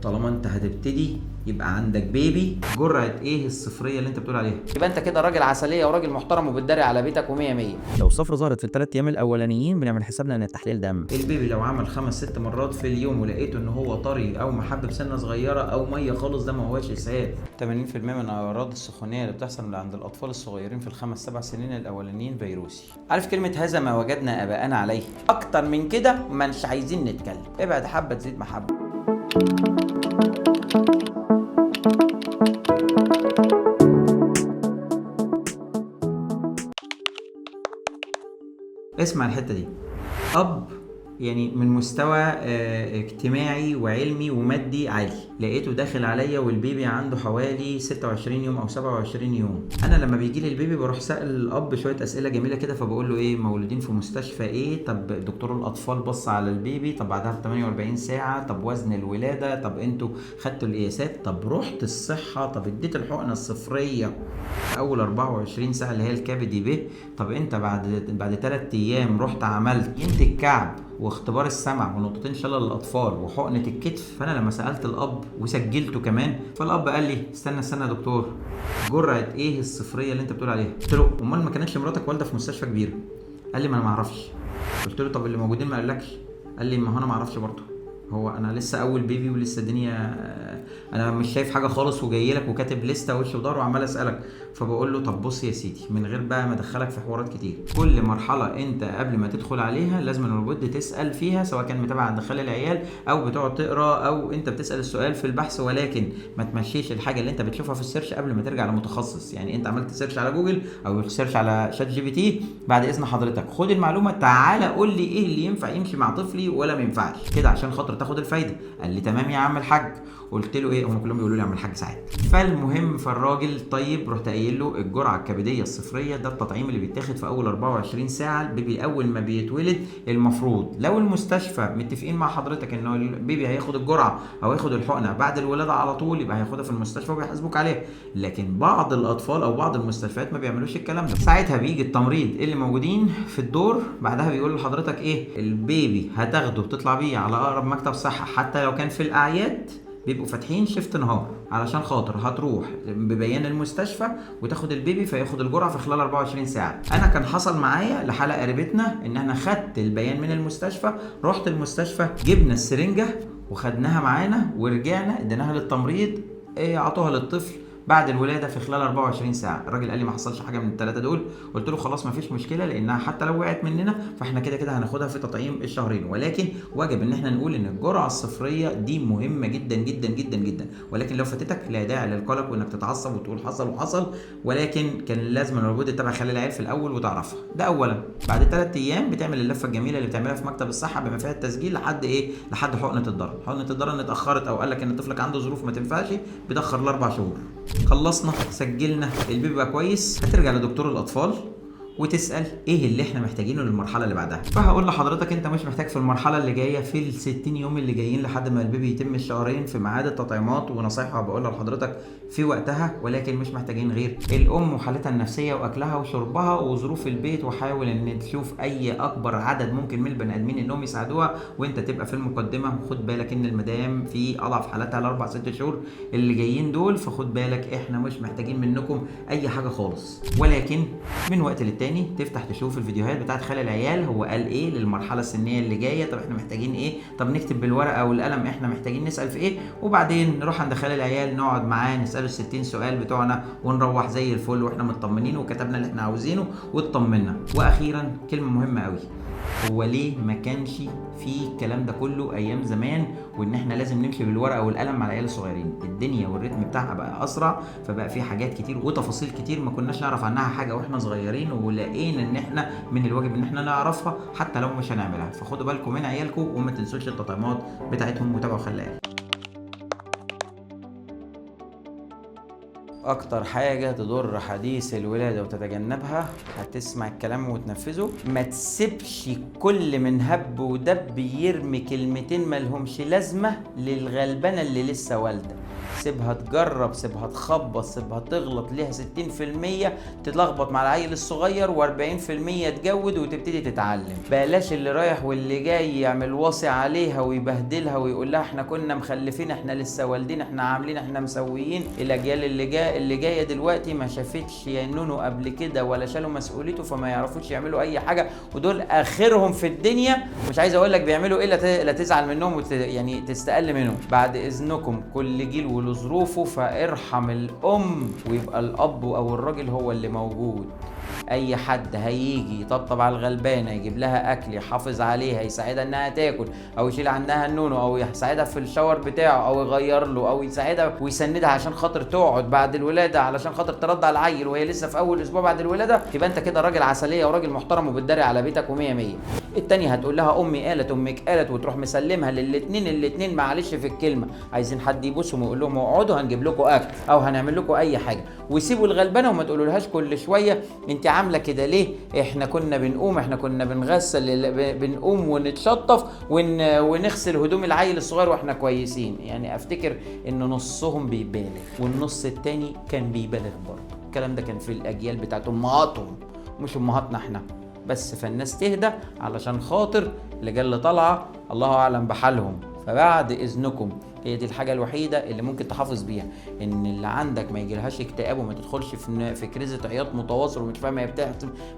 طالما انت هتبتدي يبقى عندك baby. جرعة ايه الصفريه اللي انت بتقول عليها؟ يبقى انت كده راجل عسلية وراجل محترم وبتداري على بيتك ومية مية. لو الصفرة ظهرت في ال3 ايام الاولانيين بنعمل حسابنا ان التحليل دم. ال baby لو عمل 5 6 مرات في اليوم ولقيته ان هو طري او محبب سنة صغيرة او مية خالص، ده ما هواش اسهال. 80% من اعراض السخونيه اللي بتحصل عند الاطفال الصغيرين في ال5 7 سنين الاولانيين فيروسي. عارف كلمة هذا ما وجدنا اباءنا عليه؟ اكتر من كده ما مش عايزين نتكلم. ابعد حبه تزيد محبة. اسمع الحتة دي. اب يعني من مستوى اجتماعي وعلمي ومادي عالي، لقيته داخل عليا وال baby عنده حوالي 26 يوم او 27 يوم. انا لما بيجي لي ال baby بروح سأل الاب شوية اسئلة جميلة كده، فبقول له ايه، مولودين في مستشفى ايه، طب دكتور الاطفال بص على ال baby، طب بعدها ب 48 ساعة، طب وزن الولادة، طب انتوا خدتوا القياسات، طب رحت الصحة، طب اديت الحقنة الصفريه في اول 24 ساعة اللي هي الكبدي ب، طب انت بعد 3 ايام رحت عملت قيمة الكعب واختبار السمع ونقطتين شلل للاطفال وحقنه الكتف. فانا لما سالت الاب وسجلته كمان، فالاب قال لي استنى استنى يا دكتور، جرعة ايه الصفريه اللي انت بتقول عليها؟ قلت له امال ما كانتش مراتك والده في مستشفى كبيرة؟ قال لي ما انا ما اعرفش. قلت له طب اللي موجودين ما قالكش؟ قال لي ما هو انا ما اعرفش برضه، هو انا لسه اول baby ولسه الدنيا انا مش شايف حاجة خالص، وجاي لك وكاتب لستة وش وضهر وعمال اسالك. فبقول له طب بص يا سيدي، من غير بقى ما ادخلك في حوارات كتير، كل مرحلة انت قبل ما تدخل عليها لازم لابد تسال فيها، سواء كان متابع عند خال العيال او بتقعد تقرا او انت بتسال السؤال في البحث، ولكن ما تمشيش الحاجة اللي انت بتشوفها في ال search قبل ما ترجع لمتخصص. يعني انت عملت search على جوجل او search على ChatGPT، بعد اذن حضرتك خد المعلومة تعالى قول لي ايه اللي ينفع يمشي مع طفلي ولا ما ينفعش كده عشان خاطر تاخد الفايدة. قال لي تمام يا عم الحاج. قلت له ايه، هم كلهم بيقولوا لي يا عم الحاج ساعات. فالمهم فالراجل طيب رحت قايل له الجرعة الكبديه الصفريه ده التطعيم اللي بيتاخد في اول 24 ساعة ال baby اول ما بيتولد. المفروض لو المستشفى متفقين مع حضرتك ان ال baby هياخد الجرعة او هياخد الحقنة بعد الولادة على طول، يبقى هياخدها في المستشفى وبيحاسبوك عليها. لكن بعض الاطفال او بعض المستشفيات ما بيعملوش الكلام ده. ساعتها بيجي التمريض اللي موجودين في الدور بعدها بيقول لحضرتك ايه، ال baby هتاخده تطلع بيه على اقرب مكتب صحة، حتى لو كان في الاعياد بيبقوا فاتحين shift نهار، علشان خاطر هتروح ببيان المستشفى وتاخد ال baby فياخد الجرعة في خلال 24 ساعة. انا كان حصل معايا لحاله قريبتنا ان احنا خدت البيان من المستشفى، رحت المستشفى جبنا السرنجه وخدناها معانا ورجعنا اديناها للتمريض، اعطوها للطفل بعد الولادة في خلال 24 ساعة. الراجل قال لي ما حصلش حاجة من الثلاثة دول. قلت له خلاص ما فيش مشكلة، لانها حتى لو وقعت مننا فاحنا كده كده هناخدها في تطعيم الشهرين، ولكن واجب ان احنا نقول ان الجرعة الصفريه دي مهمة جدا جدا جدا جدا، ولكن لو فاتتك لا داعي للقلق وانك تتعصب وتقول حصل وحصل، ولكن كان لازم لابد تتابع خلال العيال في الاول وتعرفها. ده اولا. بعد 3 ايام بتعمل اللفة الجميلة اللي بتعملها في مكتب الصحة بما فيها التسجيل لحد ايه، لحد حقنه الضرر. حقنه الضرر ان اتاخرت او قال لك ان طفلك عنده ظروف ما تنفعش، بيتاخر ل4 شهور. خلصنا سجلنا ال baby بقى كويس، هترجع لدكتور الاطفال وتسال ايه اللي احنا محتاجينه للمرحلة اللي بعدها. فهقول لحضرتك انت مش محتاج في المرحلة اللي جاية في ال 60 يوم اللي جايين لحد ما ال baby يتم الشهرين في ميعاد التطعيمات، ونصايحها بقولها لحضرتك في وقتها، ولكن مش محتاجين غير الام وحالتها النفسية واكلها وشربها وظروف البيت، وحاول ان تشوف اي اكبر عدد ممكن من البني ادمين انهم يساعدوها وانت تبقى في المقدمة. وخد بالك ان المدام في اضعف حالاتها ال4 6 شهور اللي جايين دول، فخد بالك احنا مش محتاجين منكم اي حاجة خالص. ولكن من وقت للتاني تفتح تشوف الفيديوهات بتاعت خال العيال هو قال ايه للمرحلة السنية اللي جاية، طب احنا محتاجين ايه، طب نكتب بالورقة والقلم احنا محتاجين نسال في ايه، وبعدين نروح عند خال العيال نقعد معاه نساله ال 60 سؤال بتوعنا ونروح زي الفل واحنا مطمنين وكتبنا اللي احنا عاوزينه واطمنا. واخيرا كلمة مهمة قوي، هو ليه ما كانش في الكلام ده كله ايام زمان، وان احنا لازم نمشي بالورقة والقلم مع العيال الصغيرين؟ الدنيا والريتم بتاعها بقى اسرع، فبقى في حاجات كتير وتفاصيل كتير ما كناش نعرف عنها حاجة واحنا صغيرين، ولقينا ان احنا من الواجب ان احنا نعرفها حتى لو مش هنعملها. فخدوا بالكم من عيالكم وما تنسوش التطعيمات بتاعتهم وتابعوا خلي العيال. اكتر حاجة تضر حديث الولادة وتتجنبها، هتسمع الكلام وتنفذه، ما تسيبش كل من هب ودب يرمي كلمتين مالهمش لازمة للغلبانة اللي لسه والدة. سيبها تجرب، سيبها تخبط، سيبها تغلط، ليها 60% تتلخبط مع العيل الصغير و40% تجود وتبتدي تتعلم. بلاش اللي رايح واللي جاي يعمل واصي عليها ويبهدلها ويقول لها احنا كنا مخلفين، احنا لسه والدين، احنا عاملين، احنا مسويين. الاجيال اللي جاية دلوقتي ما شافتش يا نونو قبل كده ولا شالوا مسؤوليته، فما يعرفوش يعملوا اي حاجة، ودول اخرهم في الدنيا. مش عايز اقول لك بيعملوا ايه، لا تزعل منهم يعني تستقل منهم. بعد اذنكم كل جيل وله ظروفه، فارحم الام ويبقى الاب او الراجل هو اللي موجود. اي حد هيجي يطبطب على الغلبانه، يجيب لها اكل، يحافظ عليها، يساعدها انها تاكل، او يشيل عنها النونو، او يساعدها في ال shower بتاعه، او يغير له، او يساعدها ويسندها عشان خاطر تقعد بعد الولادة، علشان خاطر ترضع العيل وهي لسه في اول اسبوع بعد الولادة، يبقى انت كده راجل عسلية وراجل محترم وبتداري على بيتك ومية مية. التانية هتقول لها امي قالت امك قالت، وتروح مسلمها للاتنين. الاتنين معلش في الكلمة عايزين حد يبوسهم ويقول لهم اقعدوا هنجيب لكم اكل او هنعمل لكم اي حاجة، وسيبوا الغلبانه وما تقولولهاش كل شوية انت عامله كده ليه، احنا كنا بنقوم، احنا كنا بنغسل، بنقوم ونتشطف ونغسل هدوم العيل الصغير واحنا كويسين. يعني افتكر ان نصهم بيبالغ والنص التاني كان بيبالغ برضه. الكلام ده كان في الاجيال بتاعت امهاتهم مش امهاتنا احنا بس. فالناس تهدى علشان خاطر اللي طالعه الله اعلم بحالهم. فبعد اذنكم هي دي الحاجة الوحيدة اللي ممكن تحافظ بيها، ان اللي عندك ما يجيلهاش اكتئاب وما تدخلش في كريزه عياط متواصل ومش فاهمه هي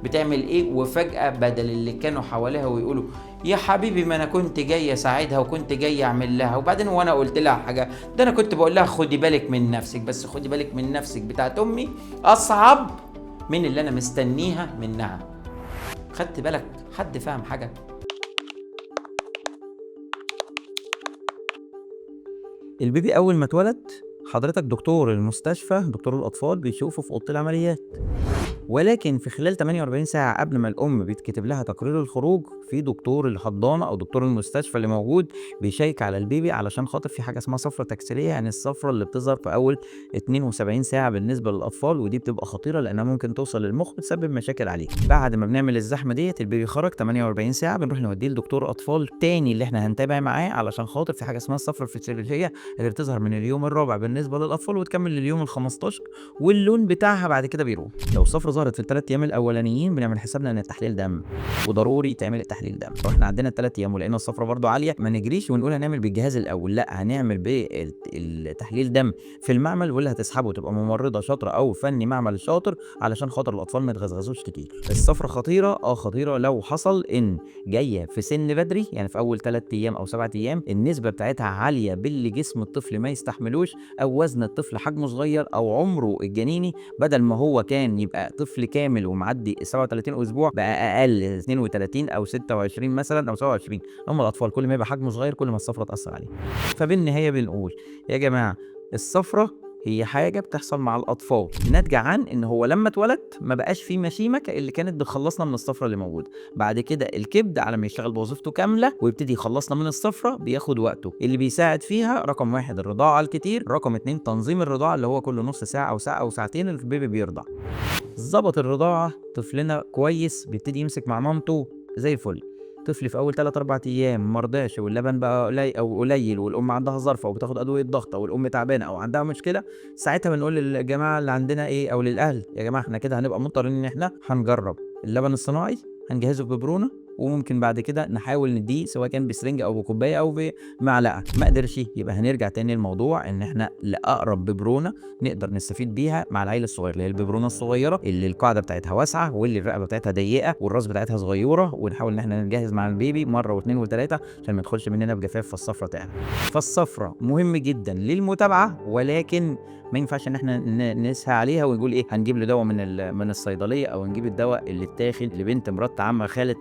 بتعمل ايه، وفجاة بدل اللي كانوا حواليها ويقولوا يا حبيبي ما انا كنت جاي اساعدها وكنت جاي اعمل لها، وبعدين وانا قلت لها حاجة، ده انا كنت بقول لها خدي بالك من نفسك، بس خدي بالك من نفسك بتاعت امي اصعب من اللي انا مستنيها منها. خدت بالك؟ حد فاهم حاجة؟ البيبي اول ما اتولد حضرتك دكتور المستشفى دكتور الاطفال بيشوفه في اوضة العمليات، ولكن في خلال 48 ساعة قبل ما الام بيتكتب لها تقرير الخروج، في دكتور الحضانة او دكتور المستشفى اللي موجود بيشيك على البيبي علشان خاطر في حاجة اسمها صفرة تكسيريه، يعني الصفرة اللي بتظهر في اول 72 ساعة بالنسبة للاطفال، ودي بتبقى خطيرة لانها ممكن توصل للمخ وتسبب مشاكل عليه. بعد ما بنعمل الزحمة ديت البيبي خرج 48 ساعة، بنروح نوديه لدكتور اطفال تاني اللي احنا هنتابع معاه علشان خاطر في حاجة اسمها الصفرة الفسيولوجية اللي بتظهر من اليوم الرابع بالنسبة للاطفال وتكمل لليوم ال15، واللون بتاعها بعد كده بيروح. لو الصفرة ظهرت في ال3 ايام الاولانيين بنعمل حسابنا ان التحليل دم، وضروري تعمل التحليل دم. لو احنا عندنا 3 ايام ولقينا الصفرة برضو عالية ما نجريش ونقول هنعمل بالجهاز الاول، لا هنعمل بالتحليل دم في المعمل، واللي هتسحبه تبقى ممرضة شاطرة او فني معمل شاطر علشان خاطر الاطفال ما يتغزغزوش كتير. الصفرة خطيرة، خطيرة لو حصل ان جاية في سن بدري، يعني في اول 3 ايام او 7 ايام النسبة بتاعتها عالية باللي جسم الطفل ما يستحملوش، او وزن الطفل حجمه صغير، او عمره الجنيني بدل ما هو كان يبقى طفل كامل ومعدي 37 اسبوع بقى اقل 32 او 26 مثلا او 27. هم الاطفال كل ما يبقى حجمه صغير كل ما الصفرة تاثر عليه. فبالنهاية بنقول يا جماعة الصفرة هي حاجة بتحصل مع الاطفال ناتجة عن ان هو لما اتولد ما بقاش فيه مشيمه اللي كانت بتخلصنا من الصفرة اللي موجودة. بعد كده الكبد على ما يشتغل بوظيفته كاملة ويبتدي يخلصنا من الصفرة بياخد وقته. اللي بيساعد فيها رقم 1 الرضاعة الكتير، رقم 2 تنظيم الرضاعة اللي هو كل نص ساعة او ساعة او ساعتين البيبي بيرضع. ظبط الرضاعة طفلنا كويس بيبتدي يمسك مع مامته زي الفل. طفل في اول 3 4 ايام ما رضعش واللبن بقى قليل او قليل، والام عندها ظرف او بتاخد ادوية ضغط او الام تعبانة او عندها مشكلة، ساعتها بنقول للجماعة اللي عندنا ايه او للاهل يا جماعة احنا كده هنبقى مضطرين ان احنا هنجرب اللبن الصناعي، هنجهزه في ببرونه، وممكن بعد كده نحاول نديه سواء كان بسرنج او بكوبايه او بمعلقه. ما قدرش يبقى هنرجع تاني للموضوع ان احنا لاقرب ببرونه نقدر نستفيد بيها مع العيل الصغير، اللي هي الببرونه الصغيرة اللي القاعدة بتاعتها واسعة واللي الرقبة بتاعتها ضيقه والراس بتاعتها صغيرة، ونحاول ان احنا نجهز مع البيبي مرة واثنين وثلاثة عشان ما يدخلش مننا بجفاف فالصفره تعلى. فالصفره مهم جدا للمتابعة، ولكن ما ينفعش ان احنا نسهى عليها ونقول ايه هنجيب له دواء من الصيدلية، او نجيب الدواء اللي اتاخد لبنت مرات عم خاله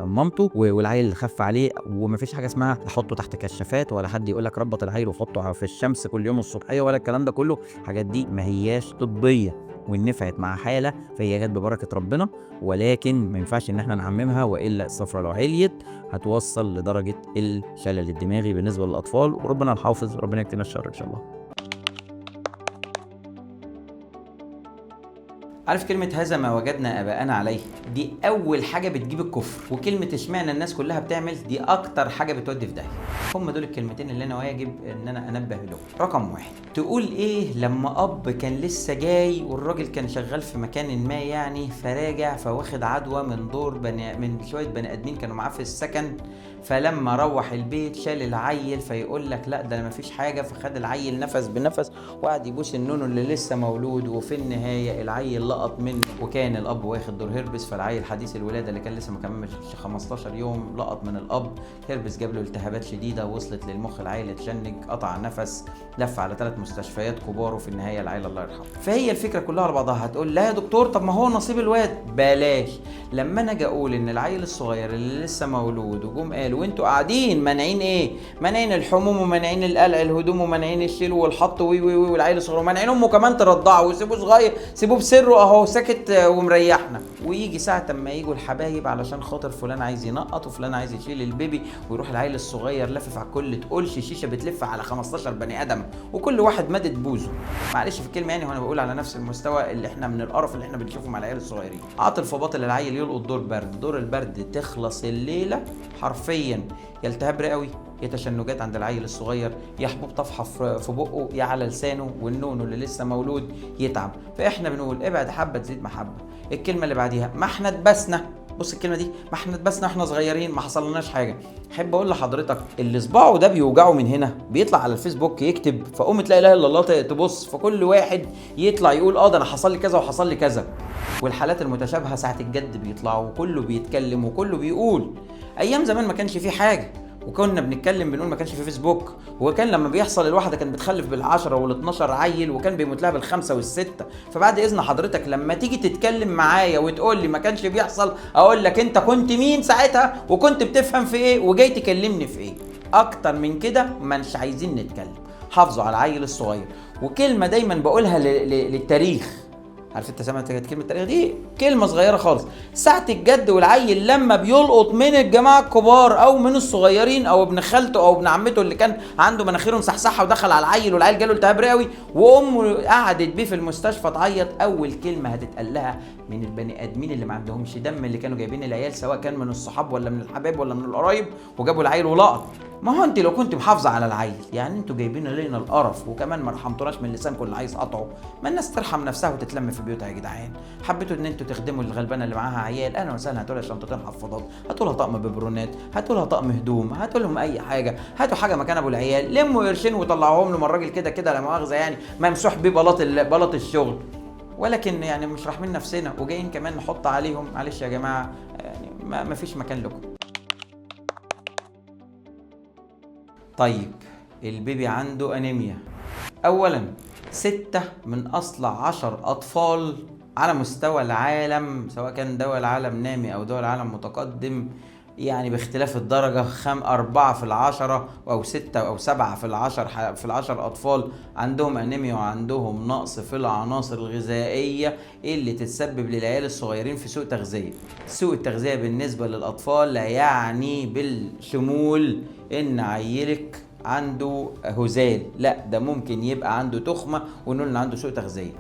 مامته والعيل اللي خف عليه. ومفيش حاجة اسمها احطه تحت كشافات، ولا حد يقول لك ربط العيل وحطه في الشمس كل يوم الصبحية، ولا الكلام ده كله. الحاجات دي ما هياش طبية، وان نفعت مع حاله فهي جت ببركة ربنا، ولكن ما ينفعش ان احنا نعممها، والا الصفرة لو عليت هتوصل لدرجة الشلل الدماغي بالنسبة للاطفال. وربنا الحافظ، ربنا يكتنا الشر ان شاء الله. عارف كلمة هذا ما وجدنا اباءنا عليه؟ دي اول حاجة بتجيب الكفر، وكلمه اشمعنى الناس كلها بتعمل دي اكتر حاجة بتودي في داهية. هم دول الكلمتين اللي انا واجب ان انا انبه لهم. رقم 1، تقول ايه لما اب كان لسه جاي والراجل كان شغال في مكان ما يعني، فراجع فواخد عدوى من دور من شوية بني ادمين كانوا معاه في السكن، فلما روح البيت شال العيل فيقول لك لا ده ما فيش حاجة، فخد العيل نفس بنفس وقعد يبوس النونو اللي لسه مولود، وفي النهاية العيل لقط منه، وكان الاب واخد دور هربس، فالعيل حديث الولادة اللي كان لسه ما كملش 15 يوم لقط من الاب هربس، جاب له التهابات شديدة وصلت للمخ، العيل اتشنج، قطع نفس، لف على 3 مستشفيات كبار، وفي النهاية العيل الله يرحمه. فهي الفكرة كلها على بعضها. هتقول لا يا دكتور طب ما هو نصيب الواد، بلاش. لما انا اجي اقول ان العيل الصغير اللي لسه مولود وجم قالوا وانتوا قاعدين مانعين ايه؟ مانعين الحموم ومانعين القلع الهدوم ومانعين الشيل والحط وي وي وي، والعيل الصغير ومانعين امه كمان ترضعه وسيبوه صغير، سيبوه بسره اهو ساكت ومريحنا. ويجي ساعة ما يجوا الحبايب علشان خاطر فلان عايز ينقط وفلان عايز يشيل البيبي، ويروح العيل الصغير لافف على الكل، تقولش شيشة بتلف على 15 بني ادم وكل واحد مادد بوزه. معلش في الكلمة يعني، وانا بقول على نفس المستوى اللي احنا من القرف اللي احنا بنشوفه مع العيال الصغيرين. عاطل في باطل العيل يلقط دور برد، دور البرد تخلص الليلة حرفيا، يا التهاب رئوي، يا تشنجات عند العيل الصغير، يا حبوب طفحه في بقه، يا على لسانه، والنونو اللي لسه مولود يتعب. فاحنا بنقول ابعد حبه تزيد محبة. الكلمة اللي بعديها ما احنا اتبسنا. بص الكلمة دي، ما احنا اتبسنا احنا صغيرين ما حصلناش حاجة. احب اقول لحضرتك اللي صباعه ده بيوجعه من هنا بيطلع على الفيسبوك يكتب، فقوم لا اله الا الله تبص، فكل واحد يطلع يقول ده انا حصل لي كذا وحصل لي كذا. والحالات المتشابهة ساعة الجد بيطلعوا وكله بيتكلم وكله بيقول. ايام زمان ما كانش فيه حاجة، وكنا بنتكلم بنقول ما كانش في فيسبوك، وكان لما بيحصل الواحدة كانت بتخلف بال10 وال12 عيل وكان بيموت لها بال5 وال6. فبعد اذن حضرتك لما تيجي تتكلم معايا وتقول لي ما كانش بيحصل، اقول لك انت كنت مين ساعتها وكنت بتفهم في ايه وجاي تكلمني في ايه. اكتر من كده ما مش عايزين نتكلم. حافظوا على العيل الصغير. وكلمه دايما بقولها للتاريخ، عارف انت سمعت كلمة التاريخ دي؟ كلمة صغيرة خالص. ساعة الجد والعيل لما بيلقط من الجماعة الكبار او من الصغيرين او ابن خالته او ابن عمته اللي كان عنده مناخيره مسحسحه ودخل على العيل والعيل جاله التهاب رئوي وامه قعدت بيه في المستشفى تعيط، اول كلمة هتتقال لها من البني ادمين اللي ما عندهمش دم اللي كانوا جايبين العيال سواء كان من الصحاب ولا من الحبايب ولا من القرايب وجابوا العيل ولقط، ما هو انت لو كنت محافظة على العيل، يعني انتوا جايبين لنا القرف وكمان ما رحمتوناش من لسانكم اللي عايز قطعه. ما الناس ترحم نفسها وتتلم في بيوتها يا جدعان. حبيتوا ان انتوا تخدموا الغلبانه اللي معاها عيال، اهلا وسهلا، هاتوا لها شنطتين حفاضات، هاتوا لها طقم ببرونات، هاتوا لها طقم هدوم، هاتوا لهم اي حاجة، هاتوا حاجة مكان ابو العيال، لموا قرشين وطلعوهم له من الراجل كده كده لا مؤاخذة يعني ممسوح بيه بلاط الشغل. ولكن يعني مش راحمين نفسنا وجايين كمان نحط عليهم. معلش يا جماعة يعني ما فيش مكان لكم. طيب البيبي عنده انيميا. اولا 6 من اصل 10 اطفال على مستوى العالم، سواء كان دول عالم نامي او دول عالم متقدم، يعني باختلاف الدرجة 4 في 10 أو 6 أو 7 في 10 في 10 أطفال عندهم أنيميا وعندهم نقص في العناصر الغذائية اللي تتسبب للعيال الصغيرين في سوء تغذية. سوء التغذية بالنسبة للأطفال لا يعني بالشمول إن عيلك عنده هزال، لا ده ممكن يبقى عنده تخمة ونقول إن عنده سوء تغذية.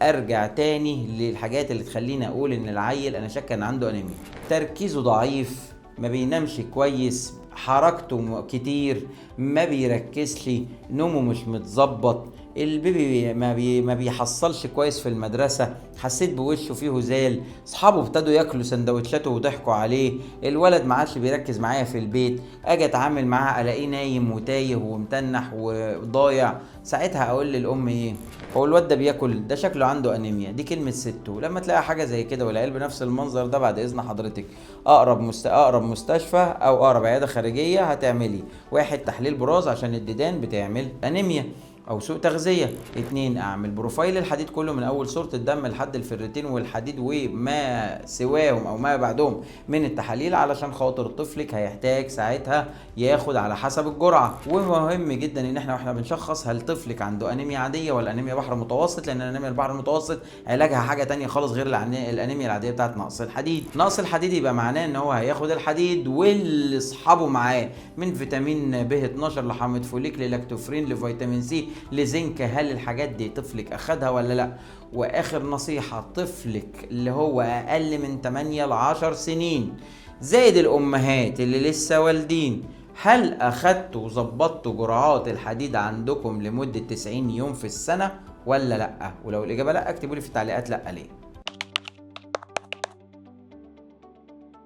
ارجع تاني للحاجات اللي تخليني اقول ان العيل انا شاكه ان عنده انيميا. تركيزه ضعيف، ما بينامش كويس، حركته كتير، ما بيركزش، نومه مش متظبط، البيبي ما بيحصلش كويس في المدرسة، حسيت بوشه فيه هزال، اصحابه ابتدوا ياكلوا سندوتشاته وضحكوا عليه، الولد ما عادش بيركز معايا في البيت، اجي اتعامل معاه الاقيه نايم وتايه ومتنح وضايع. ساعتها اقول للام ايه؟ هو الواد ده بياكل، ده شكله عنده انيميا. دي كلمة ستة. لما تلاقي حاجة زي كده والعيال بنفس المنظر ده، بعد اذن حضرتك اقرب مستشفى او اقرب عيادة خارجية هتعملي 1 تحليل براز عشان الديدان بتعمل انيميا او سوء تغذية، 2 اعمل profile الحديد كله من اول صوره الدم لحد الفرتين والحديد وما سواهم او ما بعدهم من التحاليل، علشان خاطر طفلك هيحتاج ساعتها ياخد على حسب الجرعة. ومهم جدا ان احنا واحنا بنشخص هل طفلك عنده انيميا عادية ولا انيميا بحر متوسط، لان انيميا البحر المتوسط علاجها حاجة تانية خالص غير الانيميا العادية بتاعت نقص الحديد. نقص الحديد يبقى معناه ان هو هياخد الحديد واللي اصحابه معاه من فيتامين ب 12 لحامض فوليك للاكتوفرين لفيتامين سي لزنك، هل الحاجات دي طفلك اخدها ولا لا؟ واخر نصيحة، طفلك اللي هو اقل من 8 ل 10 سنين زائد الامهات اللي لسه والدين، هل اخدتوا وظبطتوا جرعات الحديد عندكم لمدة 90 يوم في السنة ولا لا؟ ولو الاجابة لا اكتبوا لي في التعليقات لا ليه.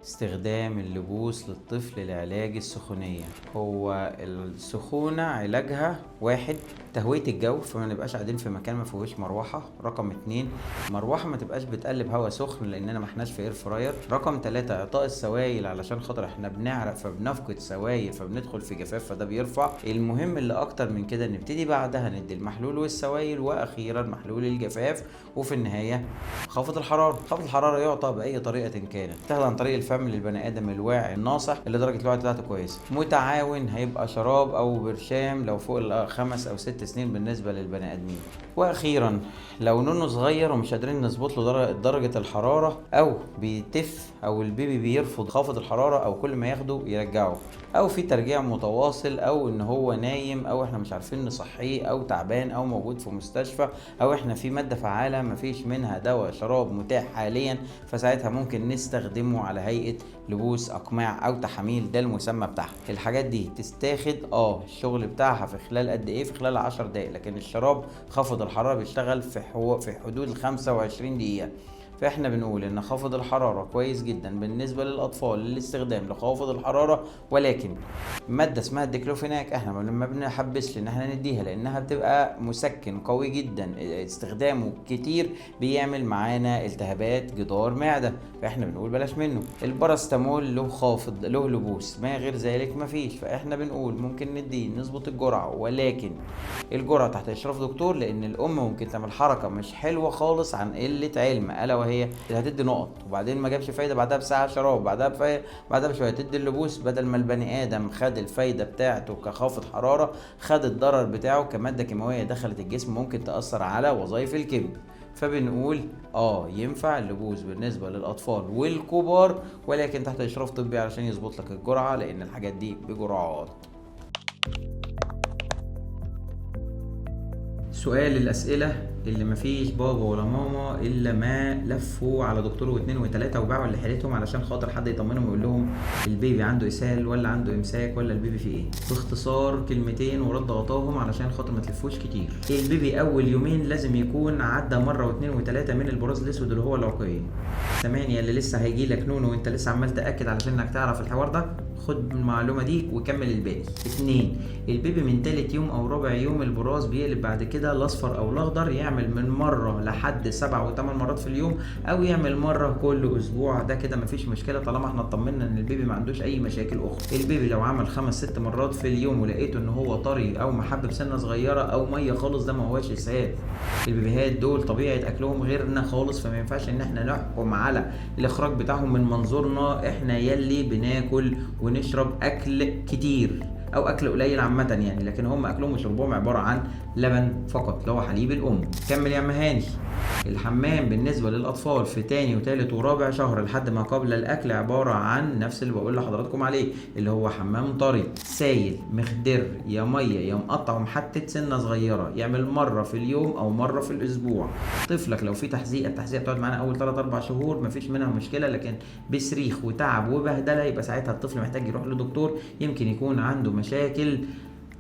استخدام اللبوس للطفل لعلاج السخونية. هو السخونة علاجها 1 تهوية الجو، فما نبقاش قاعدين في مكان ما فيهوش مروحة. رقم 2 مروحة ما تبقاش بتقلب هواء سخن لاننا ما احناش في air fryer. رقم 3 اعطاء السوائل علشان خاطر احنا بنعرق فبنفقد سوائل فبندخل في جفاف فده بيرفع. المهم اللي اكتر من كده نبتدي بعدها ندي المحلول والسوائل، واخيرا محلول الجفاف، وفي النهاية خافض الحرارة. خافض الحرارة يعطى باي طريقة كانت، تاخد عن طريق الفم للبني ادم الواعي الناصح اللي درجه الوعي بتاعته كويسة. متعاون هيبقى شراب او برشام لو فوق 5 أو 6 سنين بالنسبة للبني ادمين. واخيرا لو نونو صغير ومش قادرين نظبط له درجه الحرارة، او بيتف او البيبي بيرفض خافض الحرارة، او كل ما ياخده يرجعه، او في ترجيع متواصل، او ان هو نايم، او احنا مش عارفين نصحيه، او تعبان، او موجود في مستشفى، او احنا في مادة فعاله مفيش منها دواء شراب متاح حاليا، فساعتها ممكن نستخدمه على هيئة لبوس، اقماع، او تحاميل، ده المسمى بتاعها. الحاجات دي تستاخد الشغل بتاعها في خلال قد ايه؟ في خلال 10 دقايق، لكن الشراب خفض الحرارة بيشتغل في حدود 25 دقيقة. فاحنا بنقول ان خفض الحرارة كويس جدا بالنسبة للاطفال للاستخدام لخافض الحرارة، ولكن مادة اسمها الديكلوفيناك احنا ما بنحبسش ان احنا نديها لانها بتبقى مسكن قوي جدا، استخدامه كتير بيعمل معانا التهابات جدار معده، فاحنا بنقول بلاش منه. الباراستامول له خافض، له لبوس، ما غير ذلك مفيش، فاحنا بنقول ممكن نديه نظبط الجرعة، ولكن الجرعة تحت اشراف دكتور، لان الام ممكن تعمل حركة مش حلوة خالص عن قلة علم، الا وهي اللي هتدي نقط وبعدين ما جابش فايده، بعدها بساعة شراب، بعدها بشوية تدي اللبوس، بدل ما البني ادم خد الفايدة بتاعته كخافض حرارة خد الضرر بتاعه كمادة كيماوية دخلت الجسم ممكن تاثر على وظائف الكبد. فبنقول ينفع اللبوس بالنسبة للاطفال والكبار، ولكن تحت اشراف طبي علشان يظبط لك الجرعة، لان الحاجات دي بجرعات. سؤال الأسئلة اللي مفيش بابا ولا ماما إلا ما لفوا على دكتور واثنين وثلاثة وباعوا اللي حيلتهم علشان خاطر حد يطمنهم ويقول لهم البيبي عنده إسهال ولا عنده إمساك ولا البيبي فيه إيه. باختصار كلمتين ورد غطاهم علشان خاطر ما تلفوش كتير. البيبي أول يومين لازم يكون عدى مرة واثنين وثلاثة من البراز الأسود اللي هو العقية. 8 اللي لسه هيجي لك نونو وأنت لسه عمال تأكد علشان إنك تعرف الحوار ده، خد المعلومة دي وكمل الباقي. 2 البيبي من ثالث يوم أو رابع يوم البراز بيقلب بعد كده الأصفر أو الأخضر، يعمل من مرة لحد 7 و8 مرات في اليوم، او يعمل مرة كل اسبوع، ده كده مفيش مشكلة طالما احنا اطمنا ان البيبي ما عندوش اي مشاكل اخرى. البيبي لو عمل 5-6 مرات في اليوم ولقيته ان هو طري او محبب سنة صغيرة او مية خالص، ده ما هواش اسهال. البيبيهات دول طبيعة اكلهم غيرنا خالص، فما ينفعش ان احنا نحكم على الاخراج بتاعهم من منظورنا احنا يلي بناكل ونشرب اكل كتير او اكل قليل عامة يعني، لكن هم اكلهم وشربهم عبارة عن لبن فقط اللي هو حليب الام. كمل يا عم هاني. الحمام بالنسبة للاطفال في تاني وتالت ورابع شهر لحد ما قبل الاكل عبارة عن نفس اللي بقول لحضراتكم عليه، اللي هو حمام طري سايل مخدر، يا مية يا مقطع ومحتت سنة صغيرة، يعمل مرة في اليوم او مرة في الاسبوع. طفلك لو في تحزيقه، التحزيقه بتقعد معانا اول 3-4 شهور مفيش منها مشكلة، لكن بصريخ وتعب وبهدله يبقى ساعتها الطفل محتاج يروح لدكتور، يمكن يكون عنده مشاكل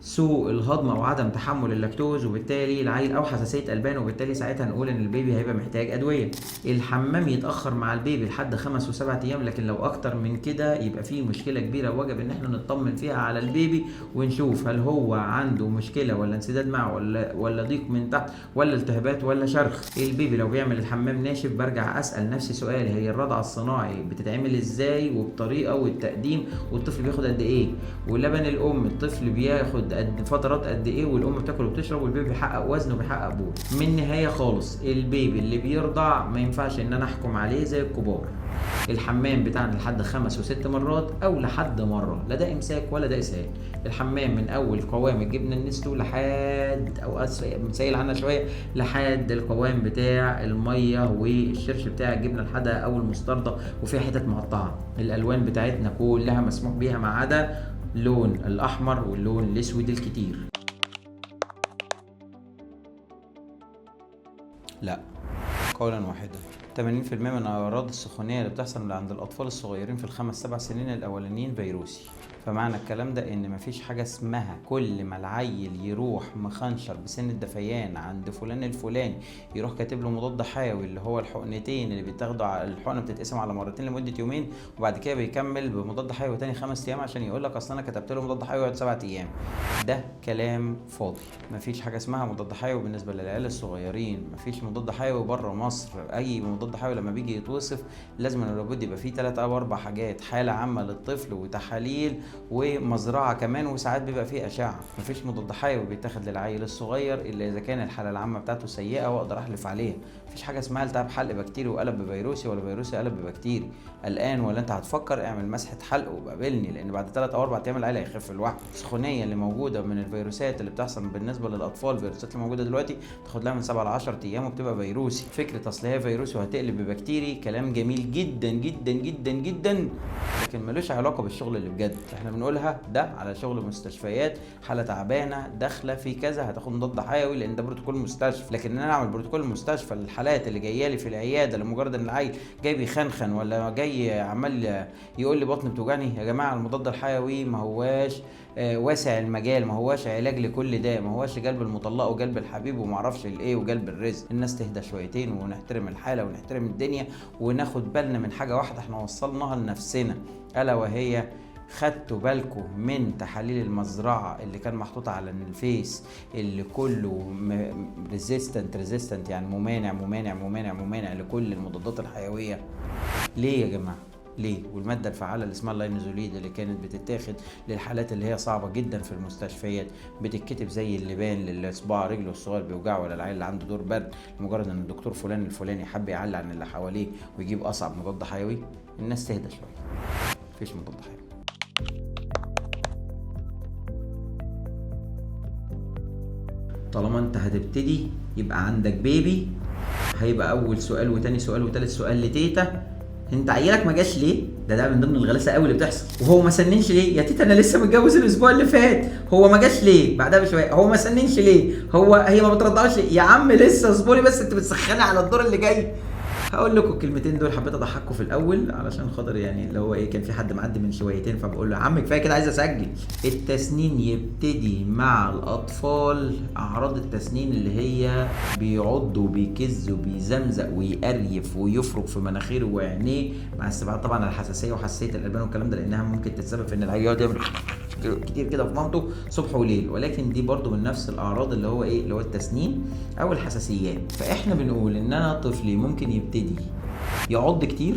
سوء الهضم او عدم تحمل اللاكتوز وبالتالي العيل، او حساسية البان، وبالتالي ساعتها نقول ان البيبي هيبقى محتاج ادوية. الحمام يتاخر مع البيبي لحد 5 و7 ايام، لكن لو اكتر من كده يبقى فيه مشكلة كبيرة وجب ان احنا نطمن فيها على البيبي ونشوف هل هو عنده مشكلة ولا انسداد معه ولا ضيق من تحت ولا التهابات ولا شرخ. البيبي لو بيعمل الحمام ناشف برجع اسال نفسي سؤال، هي الرضعه الصناعي بتتعمل ازاي وبطريقة والتقديم والطفل بياخد قد ايه، ولبن الام الطفل بياخد فترات قد ايه، والام بتاكل وبتشرب، والبيبي بيحقق وزن وبيحقق بول. من النهاية خالص البيبي اللي بيرضع ما ينفعش ان انا احكم عليه زي الكبار. الحمام بتاعنا لحد 5 و6 مرات او لحد مرة، لا ده امساك ولا ده اسهال. الحمام من اول قوام الجبنة النستو لحد او سايل عنها شوية لحد القوام بتاع المية والشرش بتاع الجبنة الحادقه او المستردة وفيها حتت مقطعه. الالوان بتاعتنا كلها مسموح بيها ما عدا اللون الاحمر واللون الاسود الكتير. لا، قولا واحدا 80% من اعراض السخونيه اللي بتحصل عند الاطفال الصغيرين في الخمس سبع سنين الاولانيين فيروسي. فمعنى الكلام ده ان مفيش حاجة اسمها كل ما العيل يروح مخنشر بسن الدفيان عند فلان الفلاني يروح كاتب له مضاد حيوي اللي هو الحقنتين اللي بيتاخدوا، الحقنة بتتقسم على مرتين لمدة يومين، وبعد كده بيكمل بمضاد حيوي تاني 5 ايام عشان يقول لك اصل انا كتبت له مضاد حيوي يقعد 7 ايام. ده كلام فاضي. مفيش حاجة اسمها مضاد حيوي بالنسبة للعيال الصغيرين، مفيش مضاد حيوي بره مصر. اي مضاد حيوي لما بيجي يتوصف لازم لابد يبقى فيه 3 أو 4 حاجات: حاله عامة للطفل وتحاليل ومزرعه كمان، وساعات بيبقى فيه اشعه. مفيش مضاد حيوي بيتاخد للعيل الصغير الا اذا كان الحالة العامة بتاعته سيئه واقدر احلف عليها. مفيش حاجة اسمها التهاب حلق بكتيري وقلب بفيروسي ولا فيروسي قلب ببكتيري. الان ولا انت هتفكر اعمل مسحه حلق وبقابلني، لان بعد 3 أو 4 ايام العيل هيخف لوحده. السخونيه اللي موجودة من الفيروسات اللي بتحصل بالنسبة للاطفال، الفيروسات اللي موجودة دلوقتي تاخد لها من 7 ل 10 ايام وبتبقى فيروسي. فكرة اصل هي فيروسي وهتقلب ببكتيري كلام جميل جدا جدا جدا جدا، لكن ملوش علاقة بالشغل اللي بجد احنا بنقولها. ده على شغل مستشفيات، حاله تعبانة داخله في كذا هتاخد مضاد حيوي لان ده بروتوكول مستشفى. لكن ان انا اعمل بروتوكول مستشفى للحالات اللي جاية لي في العيادة لمجرد ان العيل جاي بيخنخن ولا جاي عمال يقول لي بطني بتوجعني، يا جماعة المضاد الحيوي ما هواش واسع المجال، ما هواش علاج لكل ده، ما هواش جلب المطلقة وجلب الحبيب وما اعرفش الايه وجلب الرزق. الناس تهدى شويتين ونحترم الحالة ونحترم الدنيا وناخد بالنا من حاجة واحدة احنا وصلناها لنفسنا، الا وهي خدتوا بالكم من تحاليل المزرعة اللي كان محطوطة على الفيس اللي كله resistant، يعني ممانع ممانع ممانع ممانع لكل المضادات الحيوية. ليه يا جماعة؟ ليه؟ والمادة الفعالة اللي اسمها ال linezolid اللي كانت بتتاخد للحالات اللي هي صعبة جدا في المستشفيات بتتكتب زي اللبان للي صباع رجله الصغير بيوجعه ولا العيل اللي عنده دور برد، لمجرد ان الدكتور فلان الفلاني حب يعلي عن اللي حواليه ويجيب اصعب مضاد حيوي. الناس تهدى شوية، مفيش مضاد حيوي. طالما انت هتبتدي يبقى عندك بيبي، هيبقى اول سؤال وتاني سؤال وتالت سؤال لتيتا: انت عيلك ما جاش ليه؟ ده من ضمن الغلاسه قوي اللي بتحصل. وهو ما سننش ليه؟ يا تيتا انا لسه متجوز الاسبوع اللي فات، هو ما جاش ليه؟ بعدها بشوية هو ما سننش ليه؟ هو هي ما بترضعش ليه؟ يا عم لسه اصبري بس، انت بتسخني على الدور اللي جاي. هقول لكم الكلمتين دول حبيت اضحككم في الاول علشان خاطر يعني اللي هو ايه، كان في حد معدي من شويتين فبقول له يا عم كفاية كده عايز اسجل. التسنين يبتدي مع الاطفال، اعراض التسنين اللي هي بيعض وبيكز وبيزمزق ويقريف ويفرك في مناخيره وعينيه، مع استبعاد طبعا الحساسية وحساسيه الالبان والكلام ده، لانها ممكن تتسبب في ان العيل يقعد يعمل كتير كده في مامته صبح وليل، ولكن دي برضو من نفس الاعراض اللي هو ايه، اللي هو التسنين او الحساسيات. فاحنا بنقول ان انا طفلي ممكن يبتدي يعض كتير،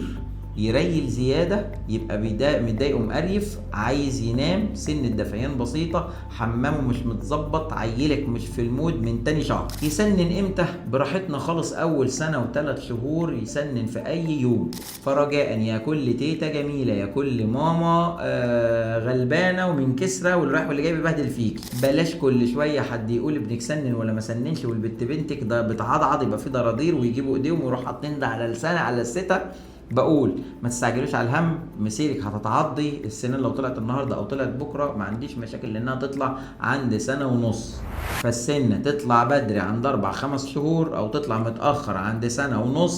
يريل زيادة، يبقى متضايق ومقريف، عايز ينام، سن الدفعين بسيطة، حمامه مش متظبط، عيلك مش في ال mood من تاني شهر. يسنن امتى؟ براحتنا خالص، اول سنة و3 شهور يسنن في اي يوم. فرجاء يا كل تيتا جميلة، يا كل ماما غلبانه ومنكسره واللي رايح واللي جاي بيبهدل فيك، بلاش كل شوية حد يقول ابنك سنن ولا ما سننش، والبت بنتك ده بتعضعض يبقى في ضراضير ويجيبوا ايديهم ويروحوا حاطين ده على لسانه على الستة. بقول ما تستعجلوش على الهم، مسيرك هتتعضي. السنان لو طلعت النهارده او طلعت بكره ما عنديش مشاكل لانها تطلع عند 1.5 سنة، فالسنة تطلع بدري عند 4 5 شهور او تطلع متاخر عند 1.5 سنة،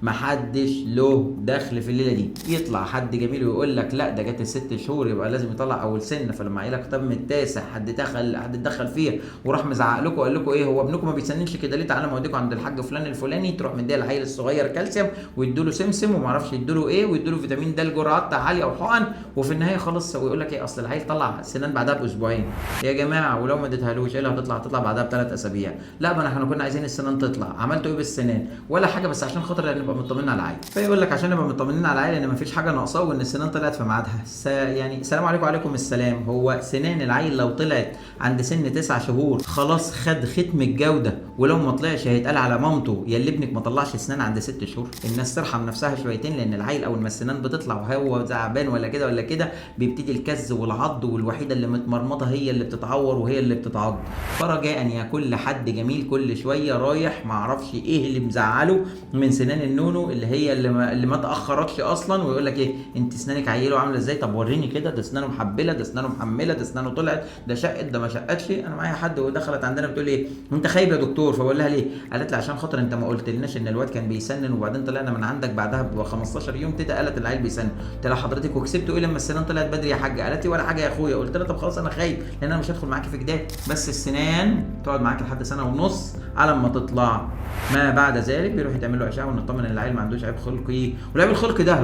محدش له دخل في الليلة دي. يطلع حد جميل ويقول لك لا ده جت 6 شهور يبقى لازم يطلع اول سنة، فلما عيلك تم التاسع حد اتدخل فيها وراح مزعق لكم وقال لكم ايه، هو ابنكم ما بيسننش كده ليه؟ تعالى ما اوديكم عند الحاج فلان الفلاني، تروح مديه العيل الصغير كالسيوم ويدوا له سمسم وما اعرفش يدوا له ايه ويدوا له فيتامين د جرعات عالية وحقن، وفي النهاية خلاص ويقول لك ايه اصل العيل طلع سنان بعدها باسبوعين. يا جماعة ولو ما اديتهالوش ايه اللي هتطلع؟ هتطلع بعدها ب3 اسابيع. لا ما احنا كنا عايزين السنان تطلع، عملتوا ايه بالسنان؟ ولا حاجة، بس عشان خاطر نبقى مطمنين على العيل. فيقول لك عشان نبقى مطمنين على العيل ان مفيش حاجة ناقصاه وان السنان طلعت في ميعادها. يعني سلام عليكم وعليكم السلام. هو سنان العيل لو طلعت عند سن 9 شهور خلاص خد ختم الجودة، ولو ما طلعش هيتقال على مامته يا اللي ابنك ما طلعش سنان عند 6 شهور. الناس ترحم نفسها شويتين، لان العيل اول ما السنان بتطلع وهو تعبان ولا كده ولا كده بيبتدي الكز والعض، والوحيده اللي متمرمطه هي اللي بتتعور وهي اللي بتتعض. فرجاء يا كل حد جميل كل شوية رايح ما اعرفش ايه اللي مزعله من سنان الناس النونو اللي هي اللي ما تاخرتش اصلا، ويقول لك ايه انت اسنانك عيله عامله ازاي، طب وريني كده، ده اسنانه محبله، ده اسنانه محمله، ده اسنانه طلعت، ده شقت، ده ما شقتش. انا معايا حد ودخلت عندنا بتقول ايه انت خايب يا دكتور، فبقول لها ليه؟ قالت لي عشان خاطر انت ما قلتلناش ان الواد كان بيسنن، وبعدين طلعنا من عندك بعدها ب 15 يوم تيتا قالت العيل بيسنن. قلت لها حضرتك وكسبتوا ايه لما السنان طلعت بدري يا حاجة؟ قالت لي ولا حاجة يا اخويا. قلت لها طب خلاص انا خايب لان انا مش هدخل معاكي في جدال، بس السنان تقعد معاك لحد 1.5 سنة على ما تطلع، ما بعد ذلك بيروح يتعمل له اشعه ونطمن ان العيل ما عندوش عيب خلقي، والعيب الخلقي ده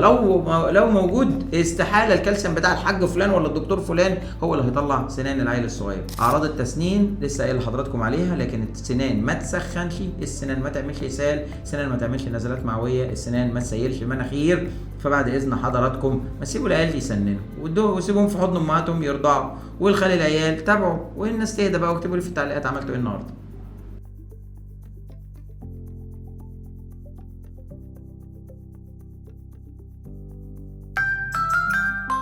لو موجود استحالة الكالسيوم بتاع الحاج فلان ولا الدكتور فلان هو اللي هيطلع سنان العيل الصغير. اعراض التسنين لسه قايل لحضراتكم عليها، لكن السنان ما تسخنش، السنان ما تعملش اسهال، السنان ما تعملش نزلات معويه، السنان ما تسيلش مناخير. فبعد اذن حضراتكم ما تسيبوا العيال يسننوا وسيبوهم في حضن امهاتهم يرضعوا، والخلي العيال تابعوا، والناس تهدى بقى، واكتبوا لي في التعليقات عملتوا ايه النهارده.